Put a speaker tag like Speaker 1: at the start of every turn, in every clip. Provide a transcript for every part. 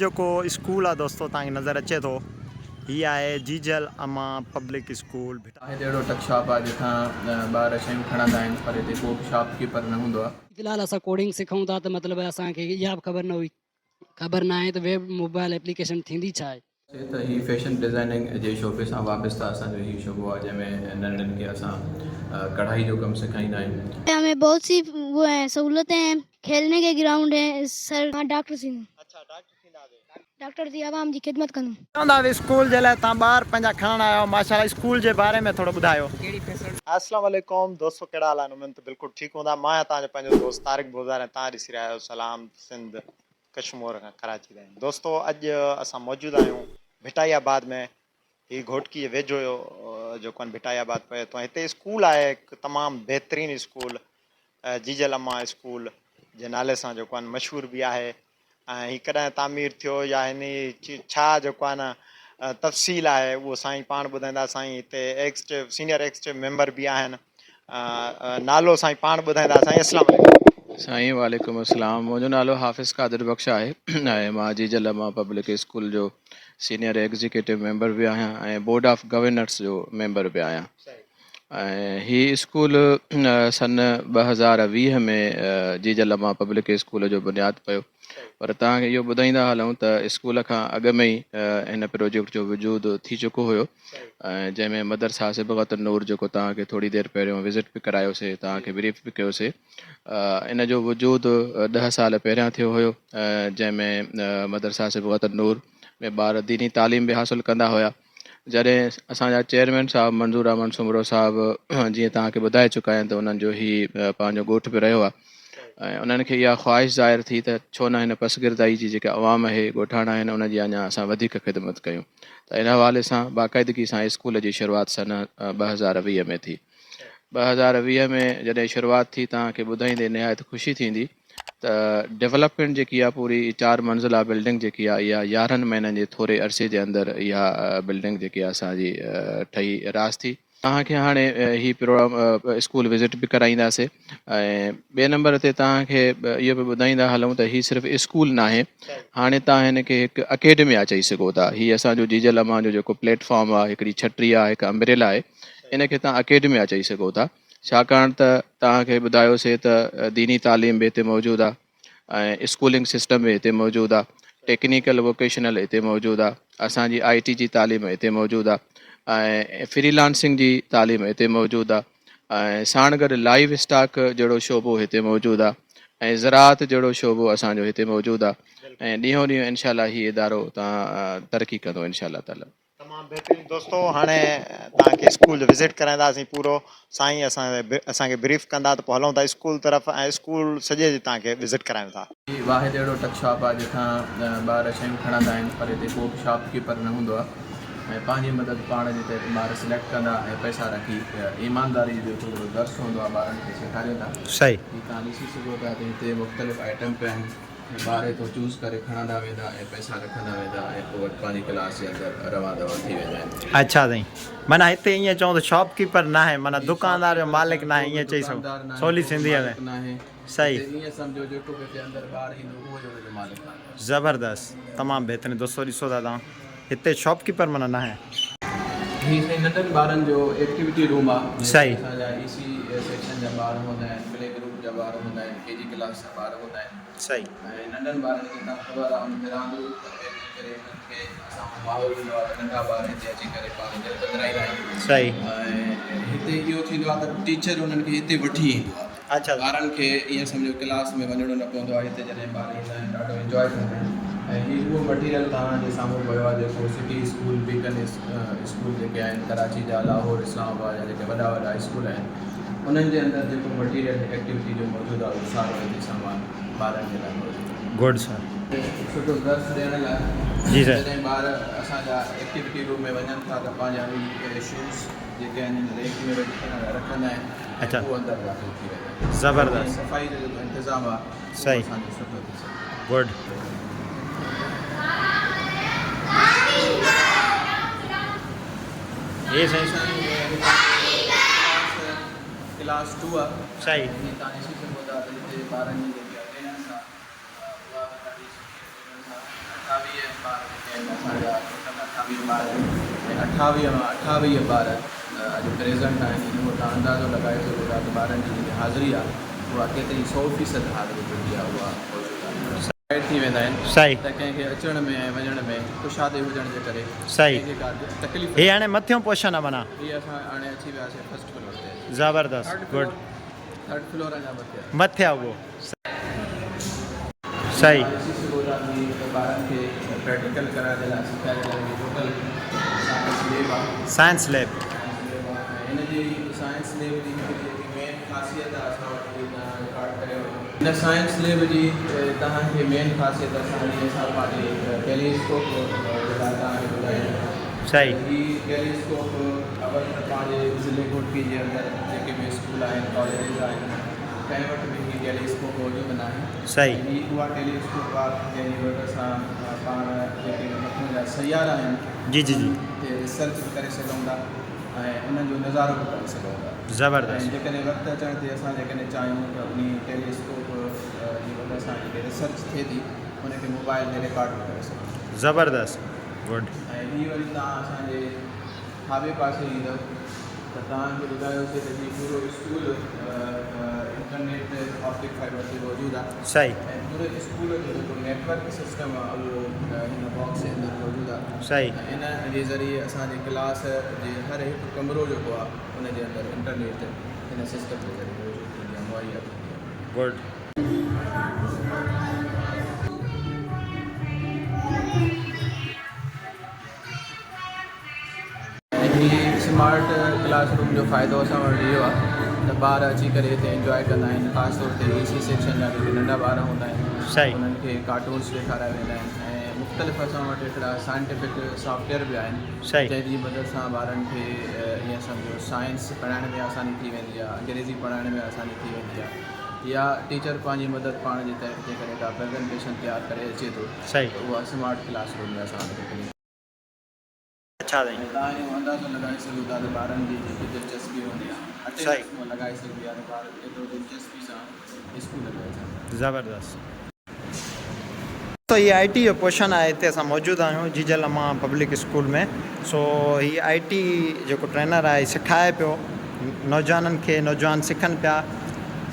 Speaker 1: جيڪو اسڪول آ دوستو توهان کي نظر اچي ٿو هي آهي جيجل امان پبلڪ اسڪول ڀٽ.
Speaker 2: هتي اهڙو ٽڪ شاپ آهي جتان ٻار شيون کڻندا آهن پر هتي ڪو به شاپ ڪيپر نه هوندو آهي.
Speaker 3: في الحال اسان ڪوڊنگ سکون ٿا ته مطلب اسان کي اها به خبر نه هئي خبر ناهي ته ويب موبائل ايپليڪيشن ٿيندي ڇا آهي.
Speaker 2: سي ته هي فيشن ڊزائننگ جي شعبي سان وابسته اسان جو هي شعبو آهي جنهن ۾ ننڍڙن کي اسان ڪڙهائي جو ڪم سيکاريندا آهيون.
Speaker 4: همين بهت سي وو هين سهولتين هين کيلني ڪي گرائونڊ هين سر مان ڊاڪٽر ٿيندم.
Speaker 1: اڇا ڊاڪٽر ٿينداسين.
Speaker 4: ڊاڪٽر ٿي عوام جي خدمت ڪندم.
Speaker 1: چوندا ته اسڪول جي لاء توهان ٻار پنهنجا کڻڻ آيا آهيو ماشاء الله اسڪول جي باري ۾ ٿورو ٻڌايو. السلام عليڪم دوستو ڪهڙا حال آهن اميد ته بلڪل ٺيڪ هوندا مان آهيان توهان جو پنهنجو دوست طارق بوزار ۽ توهان ڏسي رهيا آهيو سلام سنڌ ڪشمور کان ڪراچي تائين دوستو اڄ اسان موجود آهيون ڀٽائي آباد ۾ هي گهوٽڪي جي ويجهو جيڪو آهن ڀٽائي آباد پئي ٿو ۽ هتي اسڪول آهي هڪ تمام بهترين اسڪول جيجل امان اسڪول جي نالي سان جيڪو آهن مشهور به آهي ۽ هي ڪڏهن تعمير ٿيو يا هن جي ڇا جيڪو آهي نه تفصيل آهي اهو سائين پاڻ ٻڌائيندا سائين هتي ايڪسٽ سينيئر ايڪسٽ ميمبر به آهن نالو سائين پاڻ ٻڌائيندا سائين اسلام عليڪم.
Speaker 2: سائين وعليڪم السلام منهنجو نالو حافظ قادر بخش آهي ۽ مان جيجل امان پبلڪ اسڪول جو سينيئر ايگزيڪيٽو ميمبر به آهيان ۽ بورڊ آف گورنرس جو ميمبر به آهيان ۽ هي اسڪول سن 2020 ۾ جيجل امان پبلڪ اسڪول جو بنياد پيو پر توهان کي اهو ٻڌائيندا هلون ته اسڪول کان اڳ ۾ ئي هن پروجيڪٽ جو وجود ٿي چڪو هيو ۽ جنهن ۾ مدرسه صبغت النور جيڪو توهان کي ٿوري دير پهريون وزٽ به ڪرايوسي توهان کي بريف به ڪيوسي ان جو وجود 10 سال پهريان ٿيو هيو جنهن ۾ مدرسه صبغت النور ۾ ٻار ديني تعليم به حاصل ڪندا هيا جڏهن اسان جا چيئرمين صاحب منظور احمد سومرو صاحب جيئن توهان کي ٻڌائي چڪا آهن ته انهن جو هي پنهنجو ڳوٺ به رهيو آهي ۽ انهن کي اها خواهش ظاهر ٿي ته ڇو نه هن پسگردائي جي جيڪا عوام آهي ڳوٺاڻا آهن ان جي اڃا اسان وڌيڪ خدمت ڪيون ته ان حوالي سان باقاعدگي سان اسڪول جي شروعات سن 2020 ۾ ٿي. 2020 ۾ جڏهن شروعات ٿي توهان کي ٻڌائيندي نهايت خوشي ٿيندي ته ڊولپمينٽ جيڪي آهي پوري چار منزله بلڊنگ جيڪي آهي اها 11 مهينن جي ٿوري عرصي جي اندر اها بلڊنگ جيڪي آهي اسان جي ٺهي راس ٿي. توهان کي هاڻي هي پروگرام اسڪول وزٽ به ڪرائينداسي ۽ ٻئي نمبر تي توهان کي اهو به ٻڌائيندا هلون ته هي صرف اسڪول ناهي هاڻي توهان هن کي هڪ اڪيڊمي آ چئي سگهو ٿا هي اسان جو جيجل امان جو جيڪو پليٽ فارم آهي هڪڙي ڇٽري آهي هڪ امبريلا آهي ان کي توهان اڪيڊميا چئي سگهو ٿا ڇاڪاڻ ته توهان کي ٻڌايوسي ته ديني تعليم به هتي موجود آهي ۽ اسڪولنگ سسٽم به هتي موجود آهي ٽيڪنيڪل ووڪيشنل هتي موجود آهي اسان جي آء ٽي جي تعليم هتي موجود آهي ۽ فري لانسنگ جي تعليم هتي موجود آهي ۽ ساڻ گڏ لائيو اسٽاڪ جهڙو شعبو هتي موجود آهي ۽ زراعت جهڙو شعبو اسان جو هتي موجود آهي ۽ ڏينهون ڏينهن انشاء الله هي ادارو تان ترقي ڪندو انشاء الله تعالي.
Speaker 1: تمام بهترين دوستو هاڻي توهان کي اسڪول جو وزٽ ڪرائينداسين پورو سائين اسان اسان کي بريف ڪندا ته پوء هلون ٿا اسڪول طرف ۽ اسڪول سڄي جي توهان کي وزٽ ڪرايون ٿا.
Speaker 2: هي واحد اهڙو ٽڪ شاپ آهي جتان ٻار شيون کڻندا آهن پر هتي ڪو به شاپ ڪيپر نه هوندو آهي ۽ پنهنجي مدد پاڻ جي تحت ٻار سليڪٽ ڪندا ۽ پئسا رکي ايمانداري جو هڪڙو درس هوندو آهي ٻارن کي سيکارين ٿا.
Speaker 1: صحيح.
Speaker 2: هي توهان ڏسي سگهو ٿا ته هتي مختلف آئٽم پيا آهن. ۽ ٻار هتو چوز ڪري کڻندا ويندا ۽ پئسا رکندا ويندا ۽ پوء وري پنهنجي ڪلاس جي اندر روان دوان ٿي ويندا آهن.
Speaker 1: اڇا سائين معنيٰ هتي ائين چئون ته شاپ ڪيپر ناهي معنيٰ دڪاندار جو مالڪ ناهي ائين چئي سگهون سولي سنڌيء ۾ صحيح.
Speaker 2: هتي ائين سمجهو جيڪو به هتي اندر ٻار ايندو اهو ئي ان جو مالڪ آهي.
Speaker 1: زبردست تمام بهترين دوستو ڏسو ٿا توهان هتي شاپ ڪيپر معنيٰ ناهي.
Speaker 2: هي سائين ننڍن ٻارن جو ايڪٽيوٽي روم آ جنهن ۾ اسان جا اي سي سيڪشن جا ٻار هوندا آهن پلي گروپ جا ٻار هوندا آهن ڪي جي ڪلاس جا ٻار هوندا آهن.
Speaker 1: صحيح.
Speaker 2: ۽ ننڍن ٻارن کي تان خبر آ انهن کي راندون تربيت جي ڪري انهن کي اسان وٽ ماحول هوندو آ ته ننڍا ٻار هتي اچي ڪري پاڻ دل ٻڌرائيندا آهن.
Speaker 1: صحيح.
Speaker 2: ۽ هتي اهو ٿيندو آ ته ٽيچر انهن کي هتي وٺي ايندو آ.
Speaker 1: اڇا.
Speaker 2: ٻارن کي ائين سمجهو ڪلاس ۾ وڃڻو نه پوندو آ هتي جڏهن ٻار ايندا آهن ڏاڍو انجواء ڪندا آهن ۽ هي اهو مٽيريل توهان جي سامهون پيو آ جيڪو سٽي اسڪول بيڪن اسڪول جيڪي آهن ڪراچي جا لاهور اسلام آباد جا جيڪي وڏا وڏا اسڪول آهن انهن جي اندر جيڪو مٽيريل ايڪٽيوٽي جو موجود آهي اهو سارو هتي سامان ٻارن جي لاء موجود آهي.
Speaker 1: Good sir.
Speaker 2: سٺو درس ڏيڻ لاء
Speaker 1: جي سر.
Speaker 2: جڏهن ٻار اسان جا ايڪٽيوٽي روم ۾ وڃن ٿا ته پنهنجا اهي شوز جيڪي آهن ان ريڪ ۾ رکندا آهن ۽ پوء اندر داخل ٿي ويندا آهن.
Speaker 1: زبردست.
Speaker 2: جيئن صفائي جو جيڪو انتظام آهي اهو اسان جو سٺو ٿي سگهي.
Speaker 1: گڊ. هي سائين.
Speaker 2: ڪلاس ٽو آ.
Speaker 1: صحيح.
Speaker 2: هي تان ڏسي سگهو ٿا ته هتي ٻارن جي جيڪي اٽينڊنس آ اها به ڏاڍي سٺي اٽينڊنس آ 28. ٻار جيڪي آهن اسان جا ٽوٽل 28 ٻار آهن ۽ 28 مان 28 ٻار اڄ پريزنٽ آهن ان مان توهان اندازو لڳائي سگهو ٿا ته ٻارن جي جيڪي حاضري آهي اها ڪيتري 100% حاضري جيڪي آهي اها موجود آهي. گائيڊ ٿي ويندا آهن ته ڪنهن کي اچڻ ۾ ۽ وڃڻ ۾ ڪشادي هجڻ جي ڪري ڪنهن کي ڪا تڪليف
Speaker 1: هي هاڻي مٿيون پوشن آهي معنيٰ.
Speaker 2: هي اسان هاڻي اچي وياسين فرسٽ فلور تي.
Speaker 1: زبردست گڊ.
Speaker 2: ٿرڊ فلور اڃا مٿي آهي.
Speaker 1: مٿي آهي اهو. صحيح.
Speaker 2: ڏسي سگهو ٿا ته هي ٻارن کي پريڪٽيڪل ڪرڻ جي لاء سکيا جي لاء هي ٽوٽل سائنس ليب آهي.
Speaker 1: Science lab.
Speaker 2: سائنس ليب آهي ۽ هن جي سائنس ليب جي هڪ جيڪي مين خاصيت آهي اسان وٽ هي توهان رڪارڊ ڪري وٺو. هن سائنس ليب جي توهان کي مين خاصيت اسان جي اسان پنهنجي ٽيلي اسڪوپ جي لاء توهان کي ٻڌايون ته هي ٽيلي اسڪوپ اول ته پنهنجي ضلعي گهوٽڪي جي اندر جيڪي به اسڪول آهن ڪاليجز آهن ڪنهن وٽ به هي ٽيلي اسڪوپ موجود ناهي. هي اها ٽيلي اسڪوپ آهي جنهن جي مدد سان پاڻ جيڪي به مٿان جا سيارا آهن
Speaker 1: جي جي جي.
Speaker 2: تي ريسرچ به ڪري سگهون ٿا ۽ انهن جو نظارو به ڪري سگهون ٿا.
Speaker 1: زبردست.
Speaker 2: ۽ جيڪڏهن وقت اچڻ تي اسان جيڪڏهن چاهيون ته انهي ٽيلي اسڪوپ جي مدد سان جيڪي ريسرچ ٿئي ٿي ان کي موبائل تي رڪارڊ به ڪري سگهون ٿا.
Speaker 1: زبردست گڊ.
Speaker 2: ۽ هي وري توهان اسان جي کاٻي پاسي ايندؤ ته توهان کي ٻڌايوسي ته هي پورو اسڪول انٽرنيٽ آپٽڪ فائبر تي موجود آهي.
Speaker 1: صحيح.
Speaker 2: ۽ پوري اسڪول جو جيڪو نيٽ ورڪ سسٽم آهي اهو هن باڪس جي اندر موجود آهي.
Speaker 1: صحيح.
Speaker 2: ۽ ان جي ذريعي اسان جي ڪلاس جي هر هڪ ڪمرو جيڪو آهي ان جي اندر انٽرنيٽ هن سسٽم جي ذريعي موجود ٿيندي آهي مهيا ٿيندي آهي.
Speaker 1: گڊ.
Speaker 2: ۽ هي سمارٽ ڪلاس روم جو فائدو اسان وٽ اهو آهي ته ٻار اچي ڪري هتي انجواء ڪندا آهن خاص طور تي اي سي سيڪشن جا جيڪي ننڍا ٻار هوندا آهن انهن کي ڪارٽونس ڏيکاريا ويندا آهن ۽ مختلف اسان وٽ هڪڙا سائنٽيفڪ سافٽ ويئر به آهن جنهن جي مدد سان ٻارن کي ائين سمجهو سائنس پڙهائڻ ۾ آساني ٿي ويندي آهي انگريزي پڙهائڻ ۾ آساني ٿي ويندي آهي يا ٽيچر پنهنجي مدد پاڻ جي تحت جيڪڏهن ڪا پريزنٽيشن تيار ڪري اچي ٿو ته اها سمارٽ ڪلاس روم ۾ اسان وٽ موڪلي
Speaker 1: اڇا سائين.
Speaker 2: ۽ توهان اهو اندازو لڳائي سگهو ٿا ته ٻارن جي جيڪي دلچسپي هوندي آهي اٽينڊنس مان لڳائي سگهبي آهي ته ٻار ڪيترو دلچسپي سان اسڪول ۾ اچن ٿا.
Speaker 1: زبردست. دوستو هي آئي ٽي جو پوشن آهي هتي اسان موجود آهيون جيجل امان پبلڪ اسڪول ۾ سو هي آئي ٽي جيڪو ٽرينر آهي سکائي پيو نوجوانن کي نوجوان سکن پيا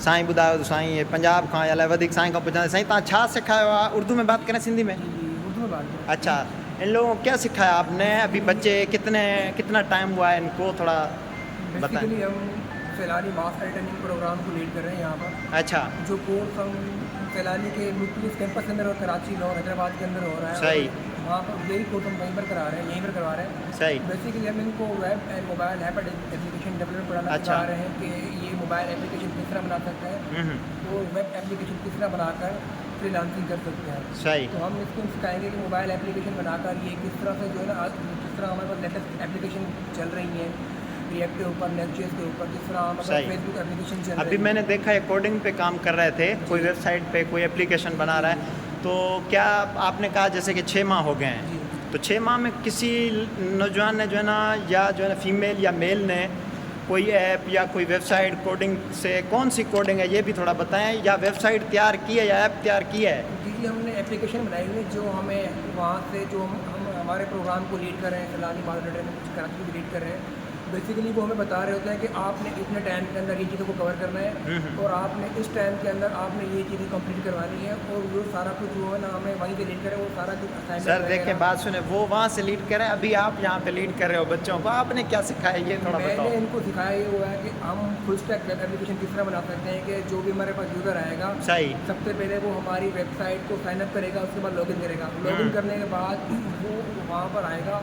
Speaker 1: سائين ٻڌايو ته سائين هي پنجاب کان آيل آهي وڌيڪ سائين کان پڇان سائين توهان ڇا سکايو آهي اردو ۾ بات ڪرين سنڌي ۾
Speaker 5: جي جي اردو ۾ بات ڪرين
Speaker 1: اڇا ان لوگون کو ڪيا سکايا آپ ني ابي بچي ڪتني ڪتنا ٽائم هوا هي ان کو ٿوڙا بتائين.
Speaker 5: بيسيڪلي هم سيلاني ماس اٽينڊنگ پروگرام کو ليڊ ڪر رهي هين يهان پر
Speaker 1: اڇا.
Speaker 5: جو ڪورس هم سيلاني ڪي مختلف ڪيمپس ڪي اندر اور ڪراچي لاهور حيدرآباد ڪي اندر هو رها هي
Speaker 1: صحيح.
Speaker 5: وهان پر يهي ڪورس هم وهين پر ڪرا رهي هين يهين پر ڪروا رهي هين
Speaker 1: صحيح.
Speaker 5: بيسيڪلي هم ان ڪو web and mobile app application development پڙهانا
Speaker 1: اڇا.
Speaker 5: سکا رهي هين ڪي يي موبائل ايپليڪيشن ڪس طرح بنا سڪتي هين اور ويب ايپليڪيشن ڪس طرح بنا ڪر فري لانسنگ ڪر سڪتي هين.
Speaker 1: صحيح.
Speaker 5: تو هم اس ڪو سکائين گي ڪي موبائل ايپليڪيشن بنا ڪر يي ڪس طرح سي جو هي نا آج جس طرح هماري پاس ليٽيسٽ ايپليڪيشن چل رهي هين ريئڪٽ ڪي اوپر نيڪسٽ جي ايس ڪي اوپر جس طرح هماري پاس فيس بڪ ايپليڪيشن چل رهي
Speaker 1: ابي مين ني ديکا هي ڪوڊنگ پي ڪام ڪر رهي ٿي ڪوئي ويب سائيٽ پي ڪوئي ايپليڪيشن بنا رها هي تو ڪيا آپ ني ڪها جيسي ڪي ڇهه ماه هو گئي هين تو ڇهه ماه مين ڪسي نوجوان ني جو هي نا يا جو هي نا فيميل يا ميل ني ڪوئي ايپ يا ڪوئي ويب سائيٽ ڪوڊنگ سي ڪون سي ڪوڊنگ هي يي بهي ٿوڙا بتائين يا ويب سائيٽ تيار ڪي هي يا ايپ تيار ڪي هي.
Speaker 5: جي جي هم ني ايپليڪيشن بنائي هئي جو همي وهان سي جو هم هماري پروگرام ڪو ليڊ ڪر رهي هين سيلاني مارڪيٽ ۾ ڪراچي ڪو ليڊ ڪر رهي هين بيسيڪلي وو همي بتا رهي هوتي هين ڪي آپ ني اتني ٽائيم ڪي اندر يي چيزون ڪو ڪور ڪرنا هي اور آپ ني اس ٽائيم ڪي اندر آپ ني يي چيزين ڪمپليٽ ڪرواني هي اور وو سارا ڪجهه جو هي نا همي وهين سي ليڊ ڪر رهي هين وو سارا ڪجهه اسائنمينٽ
Speaker 1: سر ديکين بات سنين وو وهان سي ليڊ ڪر رهي هين ابهي آپ يهان پي ليڊ ڪر رهي هو بچون ڪو آپ ني ڪيا سکايا يي ٿوڙا
Speaker 5: مين
Speaker 1: بتائو.
Speaker 5: ني ان ڪو سکايا يي هوا هي ڪي هم فل اسٽيڪ ويب ايپليڪيشن ڪس طرح بنا سڪتي هين ڪي جو بهي هماري پاس يوزر آئي گا
Speaker 1: صحيح.
Speaker 5: سب سي پهلي وو هماري ويب سائيٽ ڪو سائن اپ ڪري گا اس ڪي بعد لاگ ان ڪري گا لاگ ان ڪرني ڪي بعد وو وهان پر آئي گا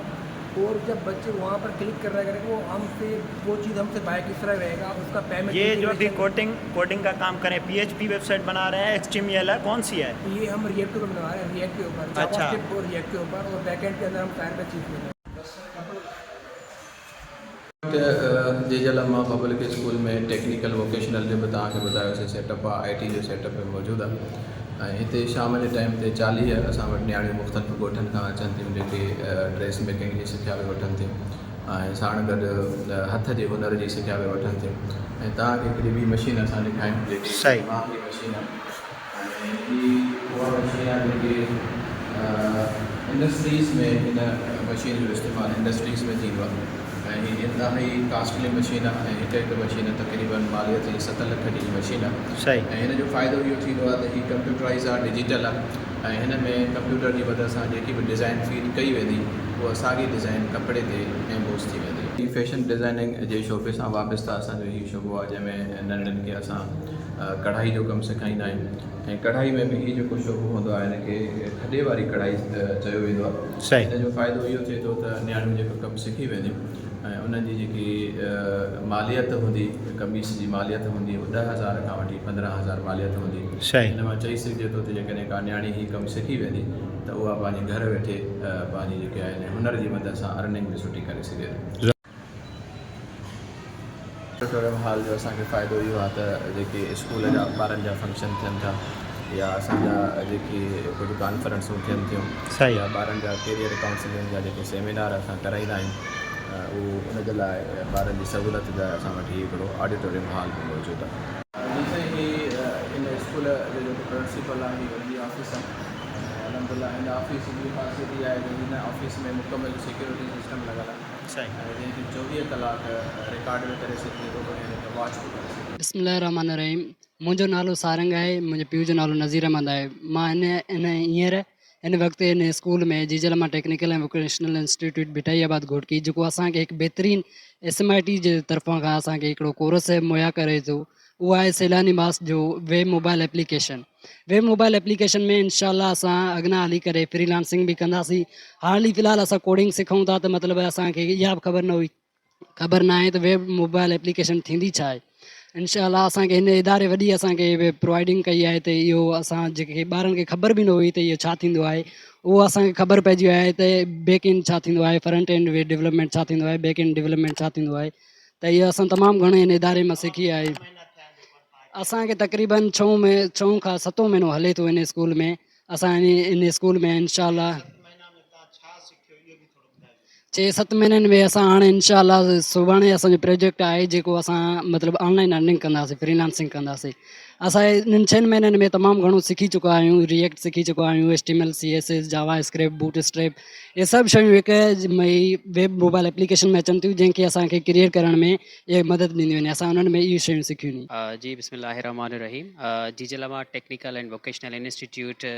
Speaker 5: اور جب بچي وهان پر ڪلڪ ڪر رهي ڪري گا وو هم سي وو چيز هم سي باء ڪس طرح رهي گا اس ڪا پيمينٽ
Speaker 1: يي جو ابهي ڪوڊنگ ڪوڊنگ ڪا ڪام ڪر رهي هين P H P web site بنا رهي هين ايڇ ٽي ايم ايل هي ڪون سي هي.
Speaker 5: يي هم ريئڪٽ ڪي اوپر بنا رهي هين ريئڪٽ ڪي اوپر جاوا اسڪرپٽ اور ريئڪٽ ڪي اوپر اور بيڪ اينڊ ڪي اندر هم فائر بيس يوز ڪر رهي هين.
Speaker 2: Jijal Amma public school ۾ technical vocational جو به توهان کي ٻڌايوسين سيٽ اپ آهي آء ٽي جو سيٽ اپ به موجود آهي ۽ هتي شام جي ٽائيم تي 40 اسان وٽ نياڻيون مختلف ڳوٺن کان اچن ٿيون جيڪي ڊريس ميڪنگ جي سکيا به وٺن ٿيون ۽ ساڻ گڏ هٿ جي هنر جي سکيا به وٺن ٿيون ۽ توهان کي هڪڙي ٻي مشين اسان ڏيکاريون جيڪي مهانگي مشين آهي ۽ هي اها مشين آهي جيڪي انڊسٽريز ۾ هن مشين جو استعمال انڊسٽريز ۾ ٿيندو آهي ۽ هي انتهائي ڪاسٽلي مشين آهي ۽ هڪ هڪ مشين تقريبن ماليت جي 7 لک جي مشين آهي ۽ هن جو فائدو اهو ٿيندو آهي ته هي ڪمپيوٽرائز آهي ڊجيٽل آهي ۽ هن ۾ ڪمپيوٽر جي مدد سان جيڪي به ڊزائن فيڊ ڪئي ويندي اها ساڳي ڊزائن ڪپڙي تي ايمبوز ٿي ويندي. هي فيشن ڊزائننگ جي شعبي سان وابسته اسان جو هي شعبو آهي جنهن ۾ ننڍڙن کي اسان ڪڙهائي جو ڪم سيکاريندا آهيون. ۽ ڪڙهائي ۾ به هي جيڪو شعبو هوندو آهي هن کي کڏي واري ڪڙهائي چيو ويندو آهي. هن جو فائدو اهو ٿئي ٿو ته نياڻيون جيڪو ڪم سکي وينديون ۽ انهن جي جيڪي ماليت هوندي قميص جي ماليت هوندي اها 10,000 کان وٺي 15,000 ماليت هوندي. هن مان چئي سگهجي ٿو ته جيڪڏهن ڪا نياڻي هي ڪم سکي ويندي ته اها پنهنجي گهر ويٺي پنهنجي جيڪي آهن هنر جي مدد سان ارننگ به سٺي ڪري سگهي ٿي. آڊيٽوريم هال جو اسان کي فائدو اهو آهي ته جيڪي اسڪول جا ٻارن جا فنڪشن ٿين ٿا يا اسان جا جيڪي ڪجهه ڪانفرنسون ٿين ٿيون يا ٻارن جا ڪيريئر ڪائونسلنگ جا جيڪي سيمينار اسان ڪرائيندا آهيون اهو ان جي لاء ٻارن جي سهولت لاء اسان وٽ هي هڪڙو آڊيٽوريم هال به موجود آهي. جي سائين هي ان اسڪول جو جيڪو پرنسپل آهي هي ان جي آفيس آهي ۽ الحمدلله هن آفيس جي خاصيت اها آهي ته هن آفيس ۾ مڪمل سيڪيورٽي سسٽم لڳل آهي. ۽ جنهن کي 24 ڪلاڪ رڪارڊ به ڪري سگهجي ٿو ۽ ان کي واچ به ڪري سگهجي ٿو.
Speaker 3: بسم الله الرحمٰن الرحيم منهنجو نالو سارنگ آهي منهنجي پيء جو نالو نظير احمد آهي مان هن هن هينئر هن وقت هن اسڪول ۾ جيجل مان technical ۽ vocational institute Bhittai Abad Ghotki جيڪو اسان کي هڪ بهترين ايس ايم I ٽي جي طرفان کان اسان کي هڪڙو ڪورس مهيا ڪري ٿو اهو آهي سيلاني ماس جو web mobile application web mobile application ۾ انشاء الله اسان اڳنا هلي ڪري فري لانسنگ به ڪنداسين حال ئي في الحال اسان ڪوڊنگ سکون ٿا ته مطلب اسان کي اها به خبر نه هئي خبر نه آهي ته ويب موبائل ايپليڪيشن ٿيندي ڇا آهي انشاء الله اسان کي هن اداري وڏي اسان کي پرووائڊنگ ڪئي آهي ته اهو اسان جيڪي ٻارن کي خبر به نه هئي ته اهو ڇا ٿيندو آهي اهو اسان کي خبر پئجي وئي آهي ته بيڪ اينڊ ڇا ٿيندو آهي فرنٽ اينڊ ڊولپمينٽ ڇا ٿيندو آهي بيڪ اينڊ ڊولپمينٽ ڇا ٿيندو آهي ته اهو اسان تمام گهڻو هن اداري مان سکي آهي اسان کي تقريبن ڇهون ۾ ڇهون کان ستون مهينو هلي ٿو هن اسڪول ۾ اسان هن اسڪول ۾ انشاء الله ڇهه ست مهينن ۾ اسان هاڻي انشاء الله سڀاڻي اسانجو پروجيڪٽ آهي جيڪو اسان مطلب آن لائن ارننگ ڪنداسين فري لانسنگ ڪنداسين اسان انهن ڇهن مهينن ۾ تمام گهڻو سکي چڪا آهيون ريئيڪٽ سکي چڪا آهيون H T M L C S S JavaScript bootstrap اهي سڀ شيون هڪ ويب موبائل ايپليڪيشن ۾ اچن ٿيون جنهن کي اسان کي ڪريئيٽ ڪرڻ ۾ اهي مدد ڏينديون آهن اسان انهن ۾ اهي شيون سکيون ني.
Speaker 6: جي بسم الله الرحمٰن الرحيم Jijal Maan technical and vocational institute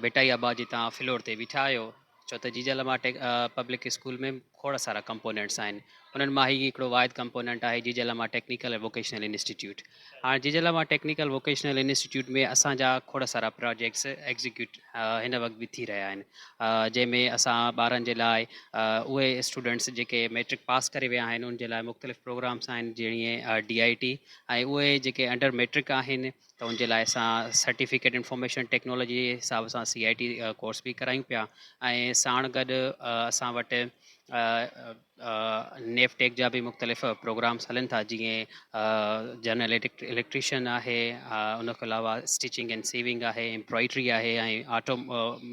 Speaker 6: Bhittai Abad جي توهان فلور تي بيٺا آهيو ڇو ته جيجل مان پبلڪ اسڪول ۾ کوڙ سارا ڪمپونينٽس آهن انهن مان هي هڪڙو واحد ڪمپونينٽ آهي جيجل مان ٽيڪنيڪل ۽ ووڪيشنل انسٽيٽيوٽ هاڻ جيجل مان ٽيڪنيڪل ووڪيشنل انسٽيٽيوٽ ۾ اسان جا کوڙ سارا پراجيڪٽس ايگزيڪيوٽ هن وقت به ٿي رهيا آهن جنهن ۾ اسان ٻارن جي لاء اهي اسٽوڊنٽس جيڪي ميٽرڪ پاس ڪري ويا آهن ان جي لاء مختلف پروگرامس آهن جيئن ڊي I ٽي ۽ اهي جيڪي انڊر ميٽرڪ آهن ته ان جي لاء اسان سرٽيفڪيٽ انفارميشن ٽيڪنالاجي جي حساب سان سي I T course به ڪرايون پيا ۽ ساڻ گڏ اسان وٽ نيف ٽيڪ جا به مختلف پروگرامس هلن ٿا جيئن جنرل اليڪٽريشن آهي ان کان علاوه اسٽچنگ اينڊ سيونگ آهي ايمبرائڊري آهي ۽ آٽو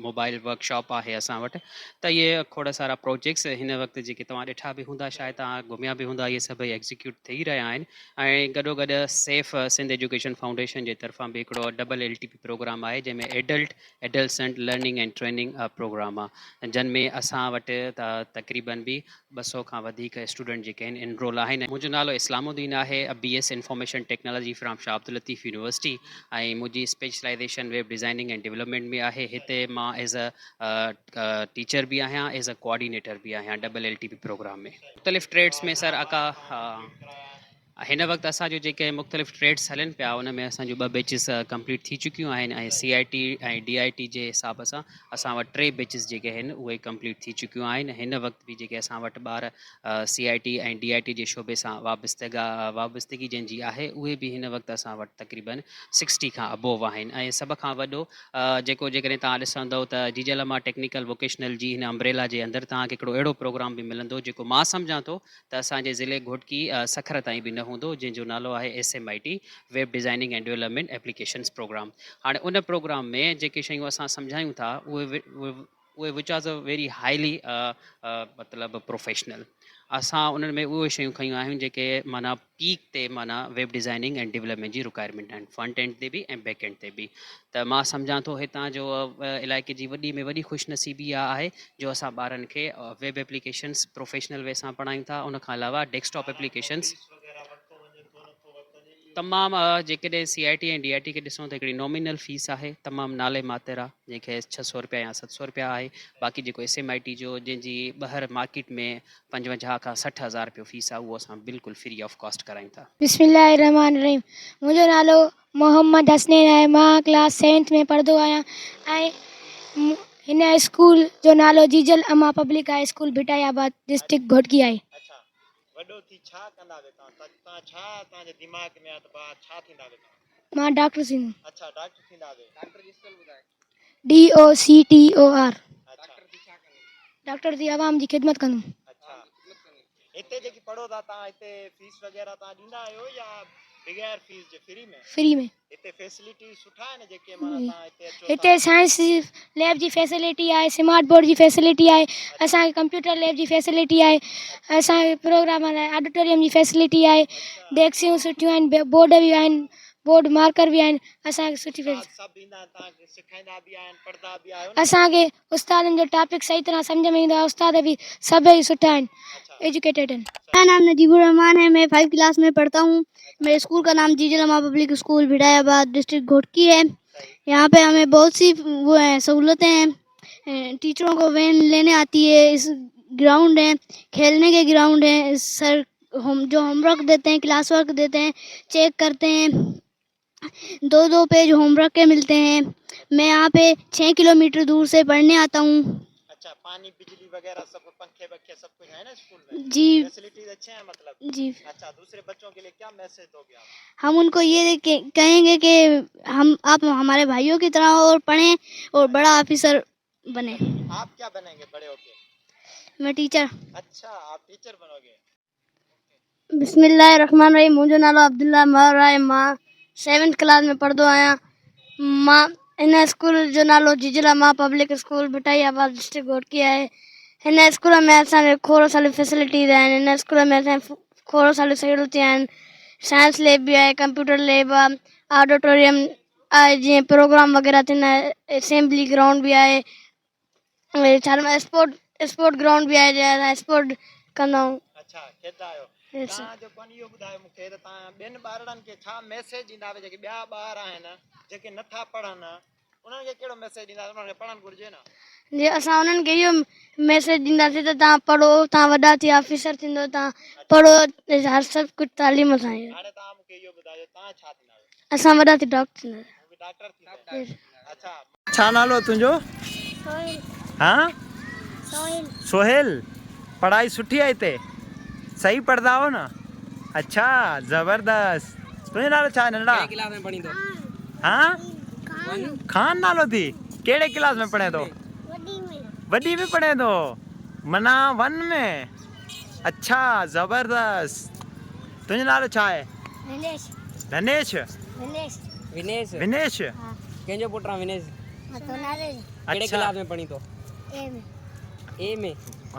Speaker 6: موبائل ورڪشاپ آهي اسان وٽ ته اهي کوڙ سارا پروجيڪٽس هن وقت جيڪي توهان ڏٺا به هوندا شايد توهان گهميا به هوندا اهي سڀئي ايگزيڪيوٽ ٿي رهيا آهن ۽ گڏو گڏ سيف سنڌ ايجوڪيشن فائونڊيشن جي طرفان به هڪڙو double L T P programme آهي جنهن ۾ adult adolescent learning and training programme آ جن ۾ اسان وٽ تقريبن به 200 کان وڌيڪ اسٽوڊنٽ جيڪي آهن انرول آهن. منهنجو نالو اسلام الدين آهي B S information technology from Shah Abdul Latif university ۽ منهنجي اسپيشلائيزيشن ويب ڊزائننگ ۽ ڊولپمينٽ ۾ آهي هتي مان ايز ا ٽيچر به آهيان ايز ا ڪوآرڊينيٽر به آهيان double L T P programme ۾. مختلف ٽريڊس ۾ سر اڪا هن وقت اسان جو جيڪي مختلف ٽريڊس هلن پيا ان ۾ اسان جون ٻه بيچز ڪمپليٽ ٿي چڪيون آهن ۽ سي I ٽي ۽ ڊي I ٽي جي حساب سان اسان وٽ ٽي بيچز جيڪي آهن اهي ڪمپليٽ ٿي چڪيون آهن هن وقت به جيڪي اسان وٽ ٻار سي I ٽي ۽ ڊي I ٽي جي شعبي سان وابستگا وابستگي جنهن جي آهي اهي به هن وقت اسان وٽ تقريبن 60 کان ابوو آهن ۽ سڀ کان وڏو جيڪو جيڪڏهن توهان ڏسندو ته جيجل مان ٽيڪنيڪل ووڪيشنل جي هن امبريلا جي اندر توهان کي هڪڙو اهڙو پروگرام به ملندو جيڪو مان سمجهان ٿو ته اسان جي ضلعي گهوٽڪي سکر تائين به نه هوندو جنهن جو نالو آهي S M I T web designing ۽ development applications programme هاڻي ان پروگرام ۾ جيڪي شيون اسان سمجهايون ٿا اهي اهي which was a very highly مطلب پروفيشنل. اسان انهن ۾ اهي شيون کنيون آهن جيڪي معنيٰ پيڪ تي معنيٰ ويب ڊيزائننگ ۽ ڊولپمينٽ جي رڪوائرمينٽ آهن فرنٽ اينڊ تي به ۽ بيڪ اينڊ تي به ته مان سمجهان ٿو هتان جو علائقي جي وڏي ۾ وڏي خوش نصيبي اها آهي جو اسان ٻارن کي ويب ايپليڪيشنس پروفيشنل وي سان پڙهايون ٿا ان کان علاوه ڊيسڪٽاپ ايپليڪيشنس تمام جيڪڏهن C I T ۽ D I T کي ڏسون ته هڪڙي نومينل فيس آهي تمام نالي ماتر آهي جنهن کي 600 رپيا يا 700 رپيا آهي باقي جيڪو ايس ايم I ٽي جو جنهن جي ٻهر مارڪيٽ ۾ 55 کان 60 هزار رپيو فيس آهي اهو اسان بلڪل فري آف ڪاسٽ ڪرايون ٿا.
Speaker 4: بسم الله الرحمٰن الرحيم منهنجو نالو محمد حسنين آهي مان ڪلاس سيونٿ ۾ پڙهندو آهيان ۽ هن اسڪول جو نالو Jijal Aman public high school Bhittai Abad district Ghotki آهي.
Speaker 1: وڏو ٿي ڇا ڪندا وي تان تان ڇا تان جي دماغ ۾ آ ته با ڇا ٿيندا وي تان.
Speaker 4: مان ڊاڪٽر ٿيندم.
Speaker 1: اڇا ڊاڪٽر ٿيندا وي.
Speaker 5: ڊاڪٽر جي اسپيل ٻڌاء.
Speaker 4: D O C T O R.
Speaker 1: اڇا
Speaker 5: ڊاڪٽر ٿي ڇا ڪندين.
Speaker 4: ڊاڪٽر ٿي عوام جي خدمت ڪندم.
Speaker 1: اڇا هتي جيڪي پڙهو ٿا تان هتي فيس وغيره تان ڏيندا آهيو يا بغير فيس جي فري ۾.
Speaker 4: فري ۾.
Speaker 1: هتي فيسلٽي سٺا آهن جيڪي معنيٰ تان هتي اچو ٿا.
Speaker 4: هتي سائنس ليب جي فيسلٽي آهي سمارٽ بورڊ جي فيسلٽي آهي اسان کي ڪمپيوٽر ليب جي فيسلٽي آهي اسان کي پروگرام لاء آڊيٽوريم جي فيسلٽي آهي ڊيسڪيون سٺيون آهن بورڊ به آهن بورڊ مارڪر به آهن اسان کي سٺي
Speaker 1: استاد سڀ ايندا آهن تان کي سکائيندا به آهن پڙهندا به آهيو نه.
Speaker 4: اسان کي استادن جو ٽاپڪ صحيح طرح سمجهه ۾ ايندو آهي استاد به سڀئي سٺا آهن ايجوڪيٽيڊ آهن.
Speaker 7: मेरा नाम नजीबुर रहमान है मैं फाइव क्लास में पढ़ता हूँ मेरे स्कूल का नाम जीजल अमा पब्लिक स्कूल भिड़ायाबाद डिस्ट्रिक्ट घोटकी है यहाँ पे हमें बहुत सी वो हैं सहूलतें हैं। टीचरों को वैन लेने आती है, इस ग्राउंड है, खेलने के ग्राउंड है, सर हम जो होमवर्क देते हैं, क्लास वर्क देते हैं, चेक करते हैं, 2-2 पेज होमवर्क के मिलते हैं। मैं यहाँ पे 6 किलोमीटर दूर से पढ़ने आता हूँ।
Speaker 1: अच्छा, पानी बिजली वगैरह सब, पंखे वंखे सब कुछ है ना स्कूल में?
Speaker 7: जी।
Speaker 1: फैसिलिटीज अच्छे हैं मतलब?
Speaker 7: जी।
Speaker 1: अच्छा, दूसरे बच्चों के लिए क्या मैसेज दोगे आप?
Speaker 7: हम उनको ये कहेंगे कि हम आप हमारे भाइयों की तरह और पढ़ें और बड़ा ऑफिसर बने।
Speaker 1: आप क्या बनेंगे बड़े होके?
Speaker 7: मैं टीचर।
Speaker 1: अच्छा, आप टीचर बनोगे।
Speaker 7: बिस्मिल्लाहिर्रहमानिर्रहीम। मुंहिंजो नालो अब्दुल्ला महर आहे, मां 7th class में पढ़ंदो आहियां। मां हिन स्कूल जो नालो Jijal Aman public school Bhittai Abad district Ghotki आहे। हिन स्कूल में असांखे खोड़ सारियूं फैसिलिटीज़ आहिनि। हिन स्कूल में असांखे खोड़ सारियूं सहूलियतूं आहिनि। साइंस लैब बि आहे, कंप्यूटर लैब आहे, ऑडिटोरियम आहे, जीअं प्रोग्राम वग़ैरह थींदा आहिनि, असेंबली ग्राउंड बि आहे, ऐं छा स्पोर्ट ग्राउंड बि आहे, जंहिं असां स्पोर्ट कंदा आहियूं।
Speaker 1: अच्छा, खेॾंदा आहियो।
Speaker 7: Yes, sir.
Speaker 1: तव्हां जेको आहे इहो ॿुधायो मूंखे त तव्हां ॿियनि ॿारड़नि खे छा मैसेज ॾींदा जेके ॿिया ॿार आहिनि जेके नथा पढ़नि उन्हनि खे कहिड़ो मैसेज ॾींदा? उन्हनि खे पढ़णु घुरिजे न?
Speaker 7: जी, असां उन्हनि खे इहो मैसेज ॾींदासीं त तव्हां पढ़ो, तव्हां वॾा थी ऑफिसर थींदो, तव्हां पढ़ो, हर सभु कुझु तालीम सां आहे।
Speaker 1: हाणे तव्हां मूंखे इहो ॿुधायो तव्हां छा थींदा आहियो?
Speaker 7: असां वॾा थी डॉक्टर थींदासीं।
Speaker 1: तूं बि डॉक्टर थींदो? अच्छा, छा नालो आहे तुंहिंजो?
Speaker 4: सोहेल।
Speaker 1: हा?
Speaker 4: सोहेल।
Speaker 1: सोहेल, पढ़ाई सुठी आहे हिते? सही पढ़ंदा आहियो न? अच्छा, ज़बरदस्त। तुंहिंजो नालो छा आहे नंढड़ा?
Speaker 5: कहिड़े क्लास में पढ़ींदो?
Speaker 1: हा? खान नालो थी। कहिड़े क्लास में पढ़े थो? वॾी में पढ़े थो, मना 1 में। अच्छा, ज़बरदस्त। तुंहिंजो नालो छा आहे?
Speaker 4: धनेश।
Speaker 1: धनेश?
Speaker 4: विनेश।
Speaker 5: विनेश।
Speaker 1: विनेश?
Speaker 4: हा।
Speaker 5: कंहिंजो पुटु आहे विनेश?
Speaker 4: हाँ, तो नाले।
Speaker 5: कहिड़े
Speaker 1: अच्छा।
Speaker 5: क्लास में पढ़ी थो?
Speaker 4: ए में।
Speaker 5: ए में।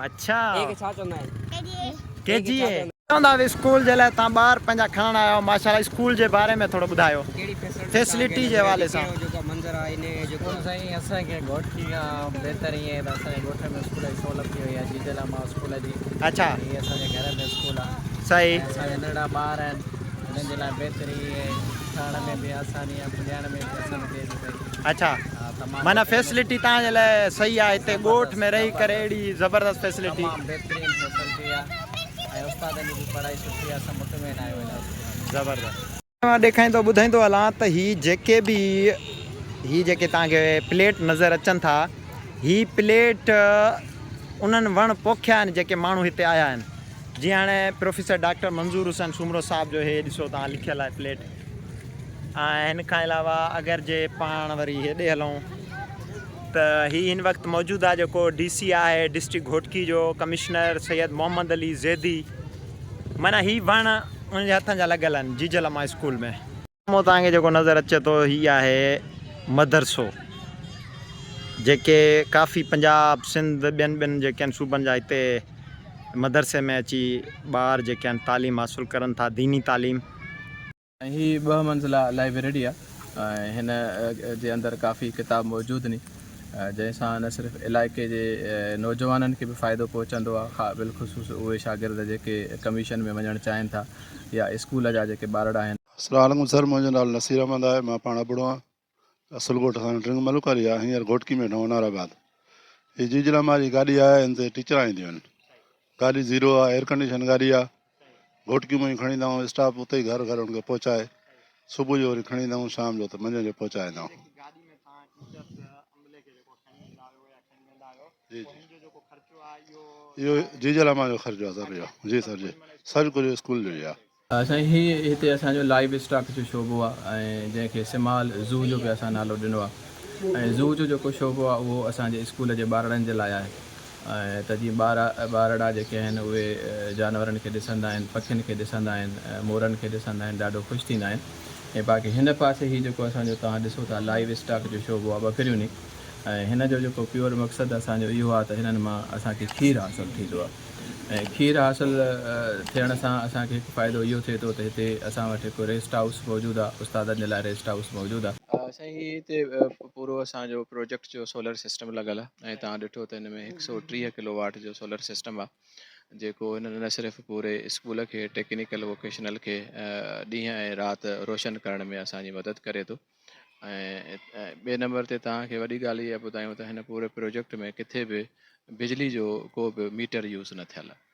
Speaker 1: अच्छा।
Speaker 5: ए खे छा चवंदा आहिनि?
Speaker 1: के जी ए। चवंदा हुआ स्कूल जे लाइ तव्हां ॿार पंहिंजा खणण आया आहियो, माशाल्लाह, स्कूल जे बारे में थोरो ॿुधायो, फैसिलिटी जे हवाले सां।
Speaker 5: जेको मंज़र आहे इन जेको
Speaker 8: साईं असांखे घोटकी खां बहितर ईअं त असांजे ॻोठ में स्कूल जी सहूलियत थी वई आहे, जीजल अमा स्कूल जी।
Speaker 1: अच्छा।
Speaker 8: हीअ असांजे घर में स्कूल आहे।
Speaker 1: सही।
Speaker 8: ऐं असांजा नंढड़ा ॿार आहिनि, हिननि जे लाइ बहितर ईअं ठहण में बि आसानी आहे, ॾियण में बि आसानी थिए थी पई।
Speaker 1: अच्छा।
Speaker 8: हा, तमामु
Speaker 1: माना फैसिलिटी तव्हांजे लाइ सही आहे, हिते ॻोठ में रही करे अहिड़ी ज़बरदस्त फैसिलिटी।
Speaker 8: तमामु बहितरीन फैसिलिटी आहे ऐं उस्तादनि जी बि पढ़ाई सुठी आहे, असां मुतमैन आहियूं हिन स्कूल मां।
Speaker 1: ज़बरदस्त। مان ڏيکاريندو ٻڌائيندو هلان ته هي جيڪي به هي جيڪي توهان کي پليٽ نظر اچن ٿا هي پليٽ انهن وڻ پوکيا آهن جيڪي ماڻهو هتي آيا آهن جيئن هاڻي پروفيسر ڊاڪٽر منظور حسين سومرو صاحب جو هي ڏسو توهان لکيل آهي پليٽ ۽ هن کان علاوه اگر جي پاڻ وري هيڏي هلون ته هي هن وقت موجوده جيڪو ڊي سي آهي ڊسٽرڪٽ گهوٽڪي جو ڪمشنر سيد محمد علي زيدي معنيٰ هي وڻ ان جي هٿن جا لڳل آهن جيجل امان اسڪول ۾. سامهون توهان کي جيڪو نظر اچي ٿو هي آهي مدرسو جيڪي ڪافي پنجاب سنڌ ٻين ٻين جيڪي آهن صوبن جا هتي مدرسي ۾ اچي ٻار جيڪي آهن تعليم حاصل ڪرن ٿا ديني تعليم.
Speaker 2: ۽ هي ٻه منزله لائبريري آ ۽ هن جي اندر ڪافي ڪتاب موجود ني جنهن سان نه صرف علائقي جي نوجوانن کي به فائدو پهچندو آ بالخصوص اهي شاگرد جيڪي ڪميشن ۾ وڃڻ چاهين ٿا يا اسڪول جا جيڪي ٻارڙا آهن.
Speaker 9: السلام عليڪم سر منهنجو نالو نصير احمد آهي مان پاڻ ابڙو آهيان اصل ڳوٺ اسان جو ٽنگ ملوڪاري آهي هينئر گهوٽڪي ۾ ويٺو آهيان آباد هي جيجل امان جي گاڏي آهي هن تي ٽيچران اينديون آهن گاڏي زيرو آهي ايئر ڪنڊيشن گاڏي آهي گهوٽڪي مان ئي کڻي ايندا آهيون اسٽاف اتي ئي گهر گهر ان کي پهچائي صبح جو وري کڻي ايندا آهيون شام جو ته منجهند جو پهچائي ايندا آهيون جي جي اهو جيجل امان جو خرچو آهي سر اهو جي سر جي سر ڪجهه اسڪول جو ئي آهي.
Speaker 2: سائين هي هتي اسان جو لائيو اسٽاڪ جو شعبو آهي ۽ جنهن کي سمال زو جو به اسان نالو ڏنو آهي ۽ زو جو جيڪو شعبو آهي اهو اسان جي اسڪول جي ٻارڙن جي لاء آهي ۽ ته جيئن ٻار ٻارڙا جيڪي آهن اهي جانورن کي ڏسندا آهن پکين کي ڏسندا آهن مورن کي ڏسندا آهن ڏاڍو خوش ٿيندا آهن ۽ باقي هن پاسي هي جيڪو اسان جو توهان ڏسو ٿا لائيو اسٽاڪ جو شعبو آهي ٻڪريون ني ۽ هن جو جيڪو پيور مقصد اسان جو اهو آهي ته هنن مان اسان کي کير حاصل ٿيندو آهي. ۽ کير حاصل ٿيڻ سان اسان کي هڪ فائدو اهو ٿئي ٿو ته هتي اسان وٽ هڪ ريسٽ هائوس موجود آهي استادن جي لاء ريسٽ هائوس موجود آهي. سائين هي هتي پورو اسان جو پروجيڪٽ جو سولر سسٽم لڳل آهي ۽ توهان ڏٺو ته هن ۾ هڪ سئو 30 ڪلو واٽ جو سولر سسٽم آهي جيڪو هن نه صرف پوري اسڪول کي ٽيڪنيڪل ووڪيشنل کي ڏينهن ۽ رات روشن ڪرڻ ۾ اسان جي مدد ڪري ٿو ۽ ٻئي نمبر تي توهان کي وڏي ڳالهه اها ٻڌايون ته هن پوري پروجيڪٽ ۾ ڪٿي به بجلي جو ڪو به ميٽر يوز نه ٿيل آهي.